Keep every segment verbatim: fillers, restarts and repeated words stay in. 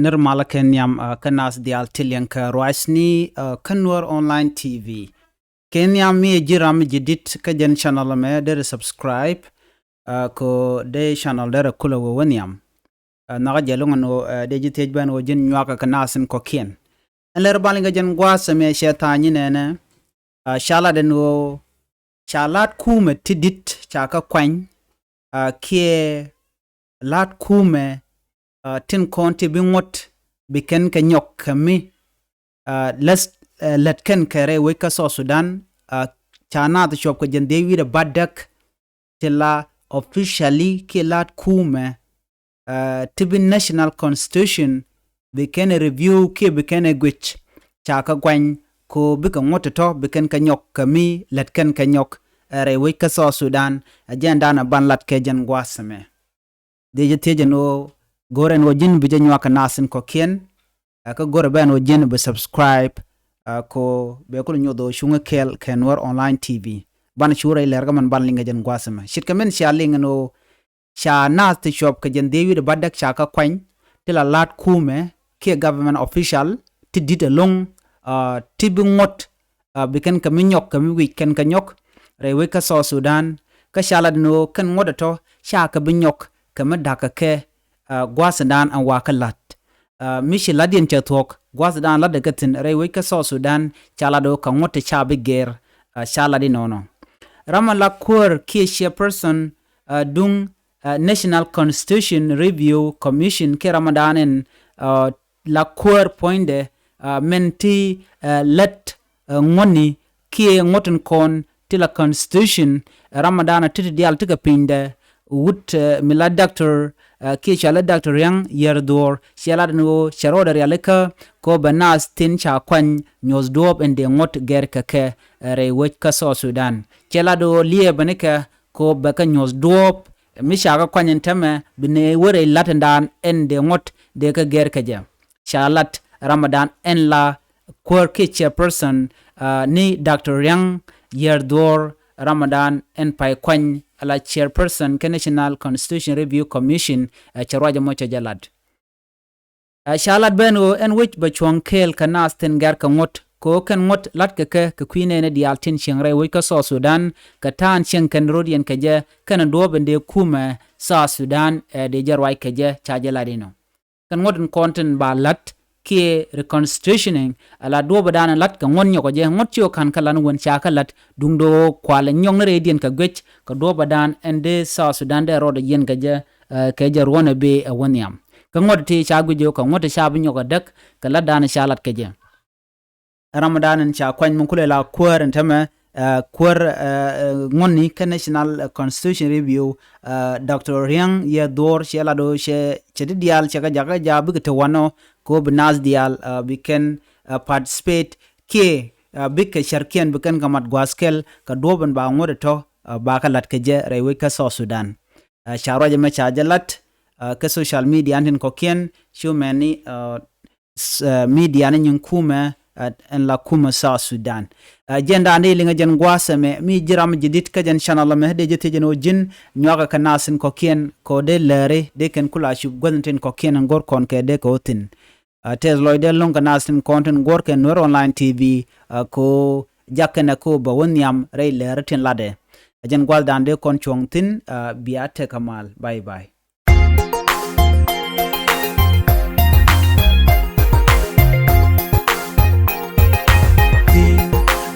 Nir malä kɛ nhiam, ah, kä nath diaal ti liɛŋ kɛ ruacni, ah, kä Nuer Online T V. Kɛ nhiam mi ɛ ji̱n ram mi ji̱ di̱t kä jɛn channel ɛmɛ, derɛ subscribe, ah, kɛ dee channel derɛ kulɛ wee wä nhiam. Ah, nhɔkä jɛ loŋ ɛn ɣöö, ah, dee ji̱ thiec bɛn ɣöö ji̱n nyuakä kɛ nath in kɔ̱kiɛn. Ɛn lɛr bal in kɛ jɛn gua̱a̱th ɛmɛ cɛ tha̱a̱ny in ɛnɛ, ah, ca lat ɛn ɣöö ca la̱t kumɛ ti di̱t ca kä kuany, ah, kiɛ la̱t kumɛ, ah, tin kɔn ti bi ŋuɔ̱t bi kɛn kɛ nyɔk kɛ mi, ah, lät, eh, lät kɛn kɛ rɛy wec kä South Sudan, ah, ca nath cuɔp kɛ jɛn dhieec wi̱cdɛ bädäk ti la officially kiɛ la̱t kumɛ, ah, ti bi national constitution bi kɛn ɛ review kiɛ bi kɛn ɛ guic ca kä guany ko bikɛ ŋuɔ̱t tɔ̱ bi kɛn kɛ nyɔk kɛ mi lät kɛn kɛ nyɔk, eh, rɛy wec kä South Sudan. Ɛ jɛn dan ɛ ban lat kɛ jɛn gua̱a̱th ɛmɛ. Dee jɛ thiec ɛn ɣöö go̱rɛ ɛn ɣöö ji̱n bi jɛ nyuak kɛ nath in kɔ̱kiɛn, ah, kä go̱rɛ bɛn ɣöö ji̱n bi subscribe, ah, ko bɛ kul nyuɔth ɣöö cuŋä kɛɛl kɛ Nuer Online T V. Ban cu rɛy lɛr kä mɛn ban liŋ kɛ jɛn gua̱a̱th ɛmɛ. Ce̱tkɛ min cia liŋ ɛn ɣöö ca nath ti cuɔp kɛ jɛn dhieec wi̱cdɛ bädäk ca kä kuany ti la la̱t kumɛ kiɛ government official ti di̱t ɛlɔ̱ŋ, ah, ti bi ŋuɔ̱t, ah, bi kɛn kɛ mi nyɔk kɛ mi wi̱c kɛn kɛ nyɔk rɛy wec kä South Sudan. Kä ca lat ɛn ɣöö kɛn ŋuɔ̱t ɛ tɔ̱ ca kɛ bi nyɔk kɛ mi da̱k kɛ kɛ, ah, gua̱a̱th in dan ɛn wakä la̱t. Ah, mi ci la̱t yɛn cɛ thuɔ̱k gua̱a̱th in dan la̱t ɛ kɛ thi̱n rɛy wec kä South Sudan ca lat ɣöö kɛ ŋuɔ̱t ti ca bi gɛr, ah, ca lat inɔnɔ. Ram ɛ la kuäär kiɛ chairperson, ah, duŋ, ah, National Constitution Review Commission kiɛ ram ɛ dan ɛn, ah, la kuäär puɔ̱nydɛ, ah, min ti, ah, lät, ah, ŋuɔ̱tni kiɛ ŋuɔ̱t in kɔn ti la constitution, ah, ram ɛ dan ɛ ti ti diaal ti kɛ pinydɛ wut, ah, mi la doctor, ah, kiɛ cɔalɛ Doctor Riaŋ Yiɛr Dhuɔr cɛ lat ɛn ɣöö cɛ rɔɔdɛ rialikä ko bɛ nath tin ca kuany nyuɔ̱th duɔ̱ɔ̱p in dee ŋuɔ̱t gɛr kɛ kɛ, ah, rɛy wec kä South Sudan. Cɛ lat ɣöö liɛɛbä ni kɛ ko bɛ kɛ nyuɔ̱th duɔ̱ɔ̱p mi ca kɛ kuany ɛn täämɛ bi nɛ wä rɛy la̱t in dan ɛn dee ŋuɔ̱t dee kɛ gɛr kɛ jɛ. Ca lat ram ɛ dan ɛn la kuäär kiɛ chairperson, ah, ni Doctor Riaŋ Yiɛr Dhuɔr ram ɛ dan ɛn pay kuany ɛ la chairperson kɛ National Constitution Review Commission, ah, cɛ ruac ɛmɔ cɛ jɛ lat. Ah, ca lat ben ɣöö ɛn wec bɛ cuɔ̱ŋ kɛɛl kɛ nath tin gɛr kɛ ŋuɔ̱t kɛ ɣöö kɛn ŋuɔ̱t la̱t kɛ kɛ kɛ kui̱ nɛɛni diaal tin cieŋ rɛy wec kä South Sudan kɛ ta̱a̱n cieŋ kɛn rot yɛn kɛ jɛ kɛn duɔ̱ɔ̱p in dee kumɛ South Sudan, eh, dee jɛ ruac kɛ jɛ ca jɛ lat inɔ. Kɛn ŋuɔ̱t in kɔn tin ba la̱t kiɛ reconstitutioning, ala duɔ̱ɔ̱p in dan la̱t kɛ ŋuɔ̱t nyɔk kɛ jɛ ŋuɔ̱t ci ɣä ka̱n kä lan wän ca kä la̱t duŋdɛ ɣöö kualɛ nyɔk ni rɛydiɛn kɛ guic kɛ duɔ̱ɔ̱p in dan ɛn dee South Sudan dee rɔɔdɛ yiɛn kɛ jɛ, eh, kɛ jɛ ruɔ̱n ɛ bee ɛ wä nhiam. Kä ŋuɔ̱t ti ca guic ɣöö kɛ ŋuɔ̱t ti ca bi nyɔk ɛ däk kɛ la̱t dan ca la̱t kɛ jɛ. Ram ɛ dan in ca kuany mi kulɛ la kuäär in täämɛ, eh, kuäär, eh, eh, ŋuɔ̱tni kä National, eh, Constitution Review, eh, Doctor Riaŋ Yiɛr Dhuɔr cɛ lat ɣöö cɛ, cɛ ti diaal cɛ kɛ jakä jaak bikɛ te wanɔ kɛ ɣöö bi nath diaal, eh, bi kɛn, eh, participate kiɛ, eh, bikɛ cärkiɛn bi kɛn kɛ mat gua̱a̱th kɛl kɛ duɔ̱ɔ̱p in ba ŋuɔ̱t ɛ tɔ̱, eh, ba kɛ la̱t kɛ jɛ rɛy wec kä South Sudan. Eh, ca ruac ɛmɛ ca jɛ lat, eh, kɛ social media in tin kɔ̱kiɛn cu mɛni, eh, s-, eh, media ni nyin kumɛ, eh, ɛn la kumɛ South Sudan. Eh, jɛn dan dee liŋɛ jɛn gua̱a̱th ɛmɛ mi ji̱ ram ji̱ di̱t kä jɛn channel ɛmɛ dee jɛ thiec ɛn ɣöö ji̱n nyuakä kɛ nath tin kɔ̱kiɛn kɛ ɣöö dee lääri dee kɛn kula cup guäth in tin kɔ̱kiɛn in go̱r kɔn kɛ dee kɛ ɣöö thi̱n. Eh, tɛth lɔcdɛ lo̱ŋ kɛ nath tin kɔn tin guɔ̱r kɛ Nuer Online T V, eh, kɛ ɣöö jak kɛnɛ kɛ ɣöö bɛ wä nhiam rɛy lääri tin latdɛ. Ɛ jɛn gua̱a̱th dan dee kɔn cuɔ̱ŋ thi̱n, eh, bia tekɛ mal. Bye bye.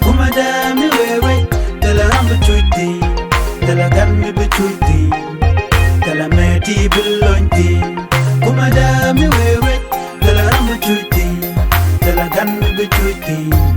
Kumɛ dee mi wee wec, thilɛ ram bi cuc thi̱n, thilɛ gan mi bi cuc thi̱n, thilɛ mɛ ti bi lony thi̱n. Kumɛ dee mi wee wec, thilɛ ram bi cuc thi̱n, thilɛ gan mi bi cuc thi̱n.